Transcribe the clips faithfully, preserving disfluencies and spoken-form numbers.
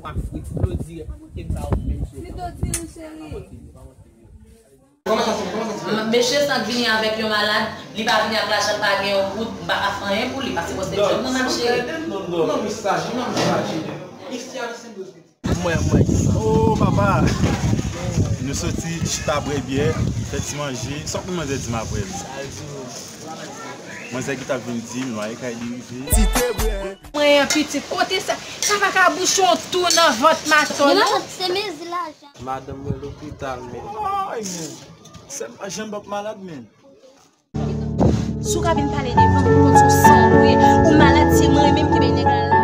Ak fri, ti dlo dirèk, pa manke m sa yo menm sou. Ti dlo diri, cheri. Mesye sa k vini avèk yon malad, li pa vini ak lajan, l pa gen yon goud, m pa ka fè anyen pou li, paske mwen se jèn mwen m ap jere. Mwen, mwen. Oh, papa! Nou soti chita bwè byè, fè ti manje. Sa w konn manzè di m apre l? Manzè ki t ap vin di m, lwaye kay li rive. Mwen an pitit, kote sa? Sa pa ka bouche yon tou nan vant maton, non? Se mezi lajan. Madanm mwen lopital, men. Ay, men. Sè m pa janm p ap malad, men. Si w ka vin pale devan m, pou konn sou san w ye, ou malad, se mwen menm ki bay nèg la la.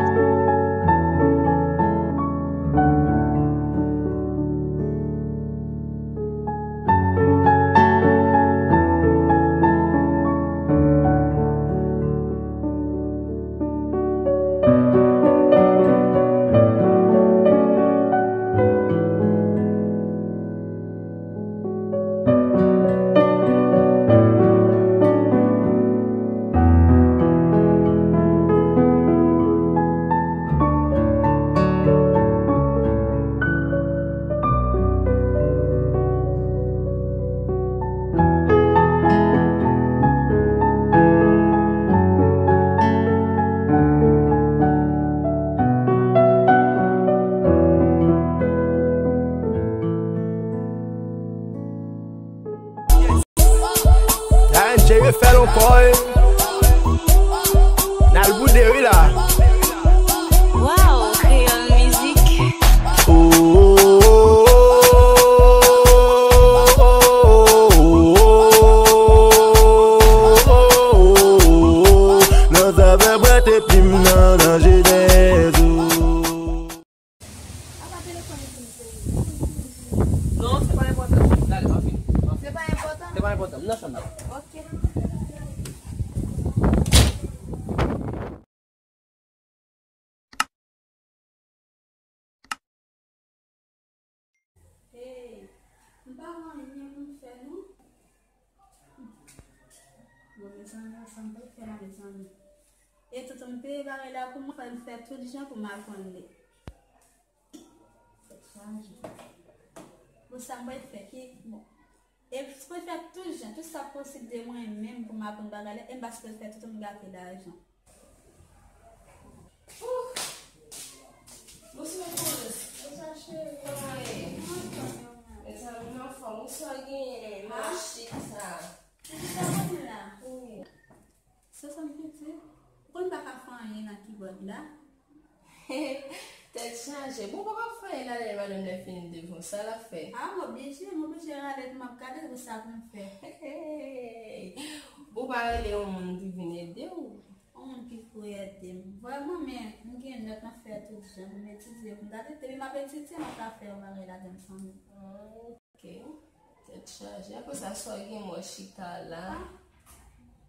N J refè l ankò, wi. N al boude, wi, la. Wow, Kreyòl Mizik. Nan zafè pwente plim nan danje dèzo. Apa telefòn li pou m peye? Non, se pa enpòtan. Gade, m ap vini. Se pa enpòtan? Se pa enpòtan. M nan chanm nan. Ok. Hey, m pa wè anyen pou m fè, non. Bon, mezanmi, sa m pral fè la, mezanmi. E tout m peye bagay la pou mwen, fò m fè tout jan pou m aprann li. Tèt chaje. Bon, sa m pral fè, ki, bon. E m pral fè tout jan, tout sa posib de mwen menm pou m aprann bagay la, e m pa sipoze fè tout m gape lajan. Ouh! Bonswa, Florence. Bonswa, cheri. Kòman w ye? Mwen anfòm, mwen. Mezanmi, m anfòm. Ou sa w genyen? Mwen chik sa. Ou chita kote la? Wi. Sa sanble pitit. Ou konn m pa ka fè anyen nan kibòd la? Tèt chaje. Bon, ou pa ka fè anyen la, lè madanm nan fini devan w, sa l ap fè? A, m oblije, m oblije rale pou m ap gade pou sa pou m fè. Hey! Bon, ou pa rele yon moun pou vin ede w? Yon moun ki pou ede m. Vrèman, men m gen nòt, m ap fè tout jan pou m etidye, pou m gade. Depi m ap etidye, m ap ka fè yon bagay ladan l fanmi. Ok. Tèt chaje. Apre sa, sa w gen mwen chita la? A,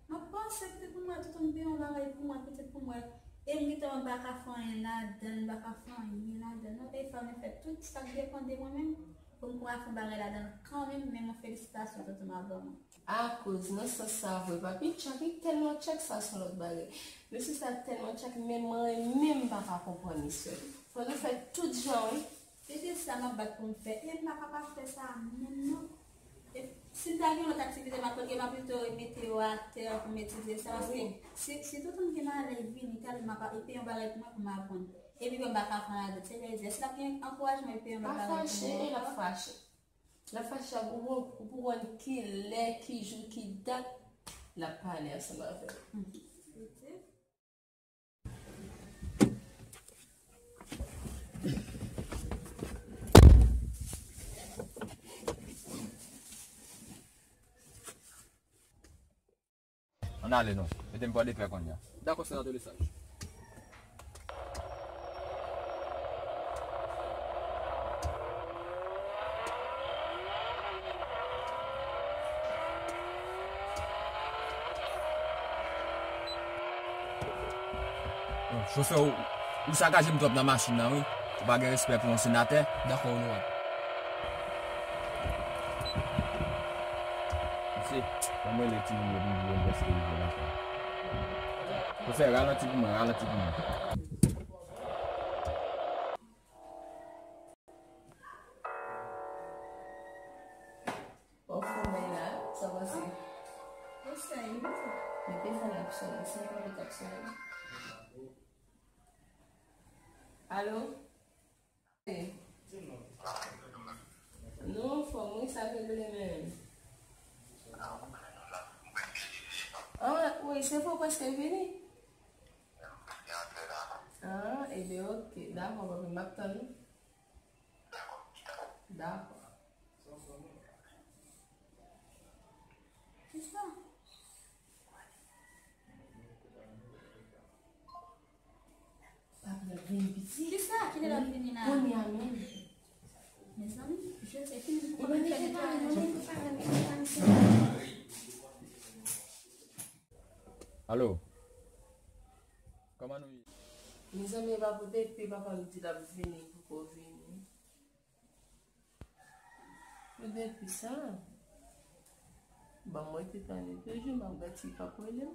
m ap panse pitit pou mwen, tout moun gen yon bagay pou mwen, pitit pou mwen. E m gentan m pa ka fè anyen ladan, m pa ka fè anyen ladan. Non, e fò m fè tout sa k depann de mwen menm pou m ka fè yon bagay ladan kanmenm, men mwen felisitasyon, tonton, m ap ba mwen. Akoz, nan sans sa vre, papi, tchak li tèlman tchak sa se yon lòt bagay. Mesye sa tèlman tchak, men mwen menm m pa ka konprann li sèl. Fò nou fè tout jan, wi. Se te sa m ap bat pou m fè. E m pa kapab fè sa menm non. E si m ta gen yon lòt aktivite, m ap, m ap pito mete yo atè pou m etidye sa. Paske si, si tonton m gen malè, li vini, li ta di m ap, li peye yon bagay pou mwen pou m aprann. Epi m pa ka pran ladan. Se vle di, èske l ap gen ankourajman pou peye yon lòt bagay pou mwen ankò? Pa fache, e l ap fache. L ap fache ak ou, ou pou konn ki lè, ki jou, ki dat l ap pale ansanm avè w. Ann ale non. Mete m pran de pè kounye a. Dakò, senatè Lesaj. Bon, chofè, ou, ou sakaje m twòp nan machin nan, wi. Ou pa gen respè pou yon senatè. Dakò, onorab. Mesye, ban mwen rele timoun yo pou m di yo m prèske rive lakay. Chofè, ralanti pou mwen, ralanti pou mwen. Men telefòn nan ap sonnen, se yon moun k ap sonnen. Alo? Non, anfòm wi, sa k regle menm? Ah, wi, se pou w prèske vini? Ah, ebyen, oke. Dakò, papi, m ap tann ou. Dakò. Kisa? Papi ap vini piti. Kisa? Kilè l ap vini la? Kounye a menm. Mezanmi, Jose, fini pou konprann fè netwayaj. Alo. Kòman nou ye? Mezanmi, e pa pou depi papa m di l ap vini, poko vini. Pou depi sa, ban mwen te tann li toujou, m ap gad si l p ap rele m.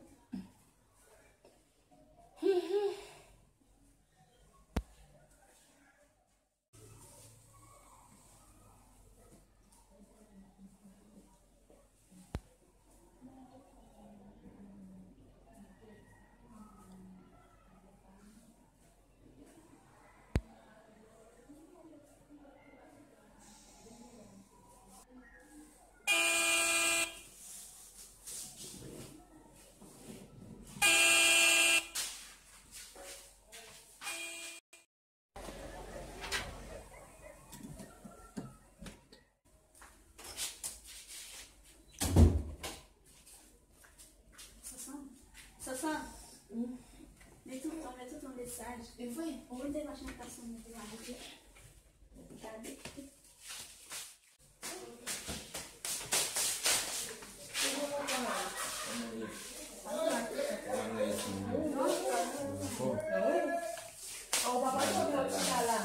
Sasan, Sasan. Hmm. Mete yon, mete yon mesaj. E vre? Ou mete machin ta sonnen pou la mete. Gade. Ah, ou pa pase nan lopital la?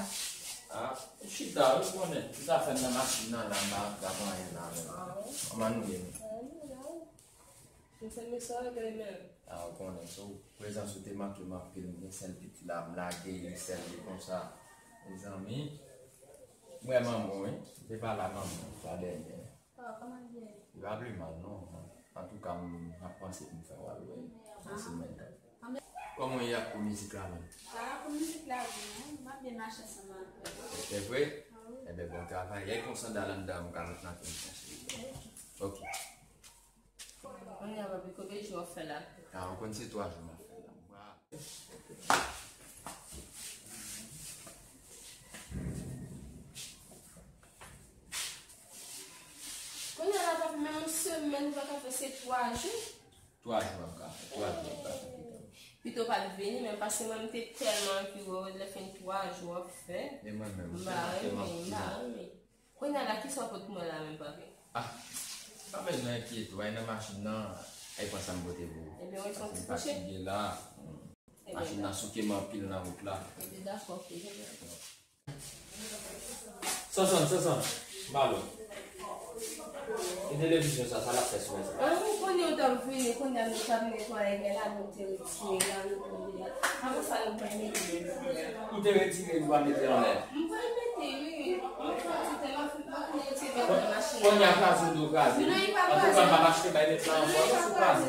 Ah, chita, ou konnen. Tout afè m nan machin nan la, m pa ka pran anyen la menm. Ah, wi? Kòman nou ye menm? Ah, wi, la. Mezanmi, sa regle menm. Ah, ou konnen, so, prezans ou te manke m anpil, m gen sèl piti la, m lage li, sèl li konsa. Mezanmi, m wè manman w, wi. M te pale a manman w, sa dènye. Ah, kòman l ye? Li pa pi mal, non. Antouka, m ap panse pou m fè w al wè l nan semèn nan. Kòman w ye ak pou mizik la menm? Ah, pou mizik la, wi, m ap byen mache ansanm avè w. Se vre? Ah, wi. Enben, bon travay. Lè konsa, Dalanda, m ka met nan tèt mwen. Ok. Kounye a, papi, konbyen jou w ap fè la? Ah, ou konn se twa jou m ap fè la. Kounye a la, papi, menm yon semèn ou pa ka fè, se twa jou. Twa jou m ap ka fè, twa jou m ap ka fè pito. Pito pa t vini, men paske mwen, m te tèlman anvi wè w, lè fin twa jou w ap fè. Men mwen menm, m pa renmen, m pa renmen. Kounye a la, kisa w pot pou mwen la menm, papi? Ah, pa bezwen enkyete w, ay nan machin nan, ay pran sa m pote pou ou. Ebyen, ou fatige la. Machin nan souke m anpil nan wout la. Ebyen, dakò, ok. Sonson, Sonson, m ba l ou. E televizyon sa, sa l ap fè sou mèt la? Ah, ou konnen w t ap vini, kounye a nou t ap netwaye, gen la nou te retire la, nou konn li a. Avan sa, nou pral mete l. Ou te retire l, ou pa mete l anlè? M pral mete, wi. Mwen fè ti tè, m ap fè, m ap retire l nan machin nan. Kounye a kraze w do kraze. Non, li pa kraze. Antouka, m p ap achte bay nèg la ankò, non, si w kraze.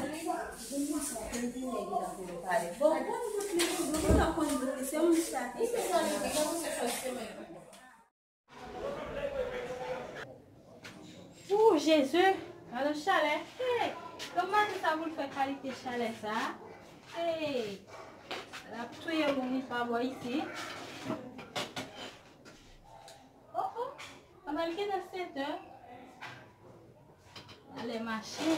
Bon, bon, bon, bon, bon, bon, bon, se yon sa ki fè. Ou, Jezi, gade chalè. Hey, kòman maten sa pou l fè kalite chalè sa? Hey, l ap touye moun li pa bò isi. Oh, oh, anba l gentan sèt è. Ale mache.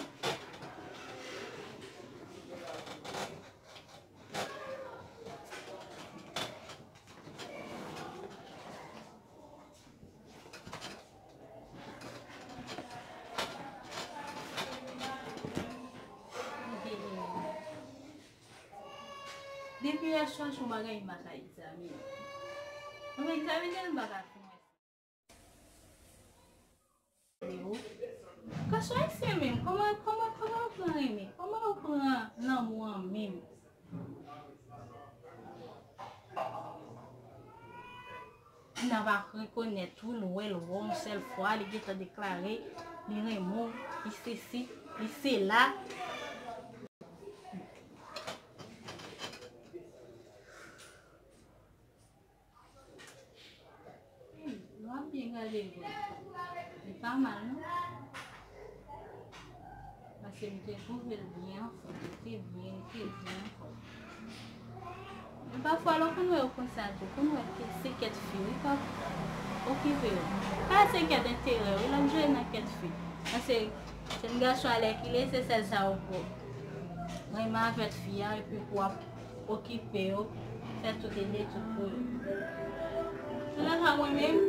Depi yè swa, se yon bagay m pa ka egzamine. Mwen egzamine l, m pa ka fè. Gason ayisyen menm, kòman, kòman, kòman yo pran renmen? Kòman yo pran lanmou an menm? Moun nan pa rekonèt ou, l wè l wè w yon sèl fwa, li gentan deklare li renmen w, li sesi, li sela. Li pa mal, non. Paske m te twouve l byen anfòm, li te byen, li te byen anfòm. Men pafwa, lè w konn wè yo konsa tou, konn wè ke se kèt fi, wi, k ap okipe yo. Pa se kèt enterè, wi, l ap jere nan kèt fi. Paske jenn gason alèkile, se sèl sa yo pou renmen avèk fi a, epi pou ap okipe yo, fè tout, ede tout pou yo. Nan ka mwen menm,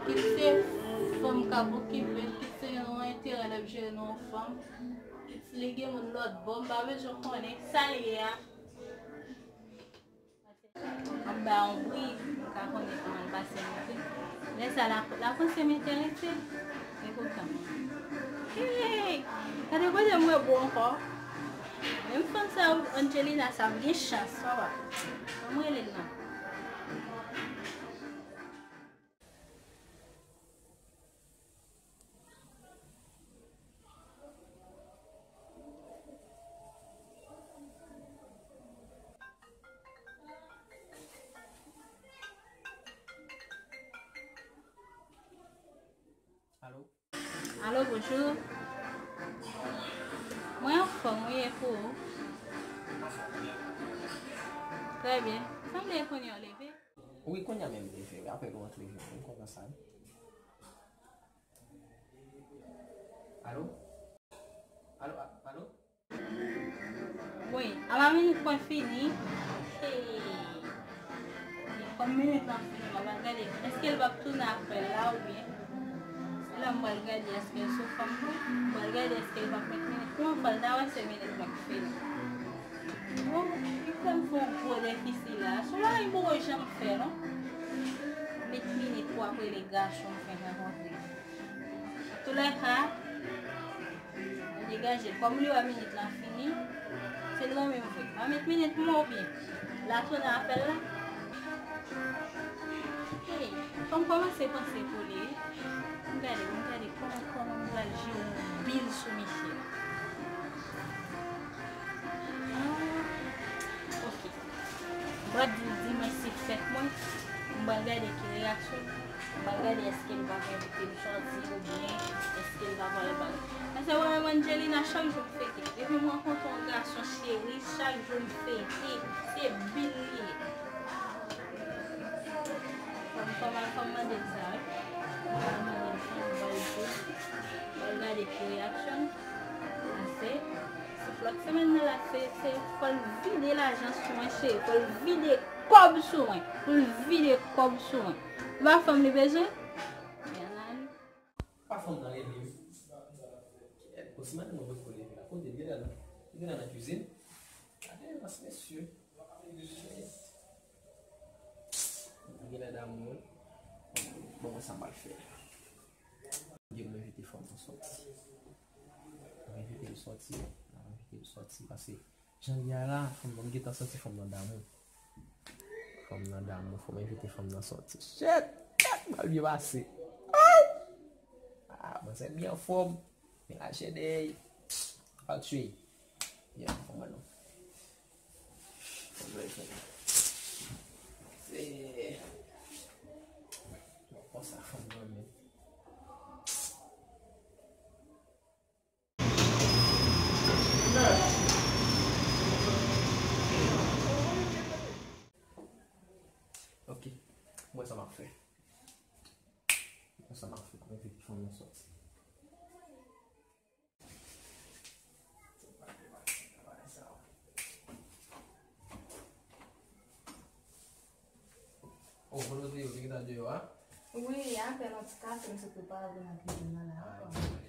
kit se fanm k ap okipe l, kit se yon enterè l ap jere nan yon fanm, kit li gen moun lòt bò, m pa bezwen konnen sa l ye a. Anba yon bri, m ka konnen kòman l pase moute. Lè sa, la, la panse m enterese. E poutan. Hey! Gade kote m wè gwo ankò. Menm fanm sa, Angelina sa, m gen chans, papa. Kòman rele l non? Alo? Alo, bonjou. Mwen anfòm, wi, e pou ou? Trè byen. Sanble kounye a w leve? Wi, kounye a menm m leve, wi. Apre nou antre jwenn, m kontan sa, wi. Alo? Alo, a-, alo? Wi, a la minit mwen fini. Hey. Kòm minit lan fini, mwen pral gade, èske l p ap tounen apre l la oubyen? Se la m pral gade èske l sou fanm nan, m pral gade èske l p ap met minit mwen, fò l ta wè se minit mwen k fini. Bon, li fè m fè yon gwo defisi la. Sou la, li poko janm fè, non. Met minit pou ap rele gason, fè rankontre. Antoulèka, mwen degaje. Kòm li wè minit lan fini, se l renmen m vre. Pa met minit mwen oubyen l a tounen apèl la. Hey, fò m kòmanse panse pou li, wi. M gade, m gade kòman, kòman m pral jere yon bil sou misye. Ah, ok. M pral di l dimanch se fèt mwen. M pral gade ki reyaksyon l. M pral gade èske l va envite m sòti oubyen èske l va pral ban m. Paske mwen menm Angelina, chak jou m fete. Depi m rankontre yon gason cheri, chak jou m fete. Se bil li ye. Fò m, fò m al, fò m mande l sa, wi. Fò m mande l sa, m pral di, m pral gade ki reyaksyon l. Paske, si flòt semèn nan la, se, se, fò l vide lajan sou mwen, cheri. Fò l vide kòb sou mwen. Pou l vide kòb sou mwen. Ou pa fanm li bezwen? Byen la, wi. Pa fanm nan rele m. Kiyès? Bon, si madanm mwen potko leve la, kote l genlè nan, li genlè nan kizin. Gade rans mesye. Li genlè damou, wi. Bon, mwen sa m pral fè. Gen mwen envite fanm nan sòti. Mwen envite l sòti. Mwen envite l sòti paske jan l ye a la, fanm nan, m gentan santi fanm nan damou. Fanm nan damou, fò m envite fanm nan sòti. Shit! Shit! M pral byen pase. Ow! Ah, manzè byen anfòm. Men lajè dèyè. Pral tiye. Byen anfòm, non. Fanm nan, fanm nan. Se. Konsa, fanm nan, men. Ok. Mwen sa m ap fè. Mwen sa m ap fè. Mwen fè fanm nan sòti. Oh, kote w te ye, w te gentan deyò a? Wi, apèl an ti kafe, m sot prepare pou nan kizin nan la. Ah, ankò.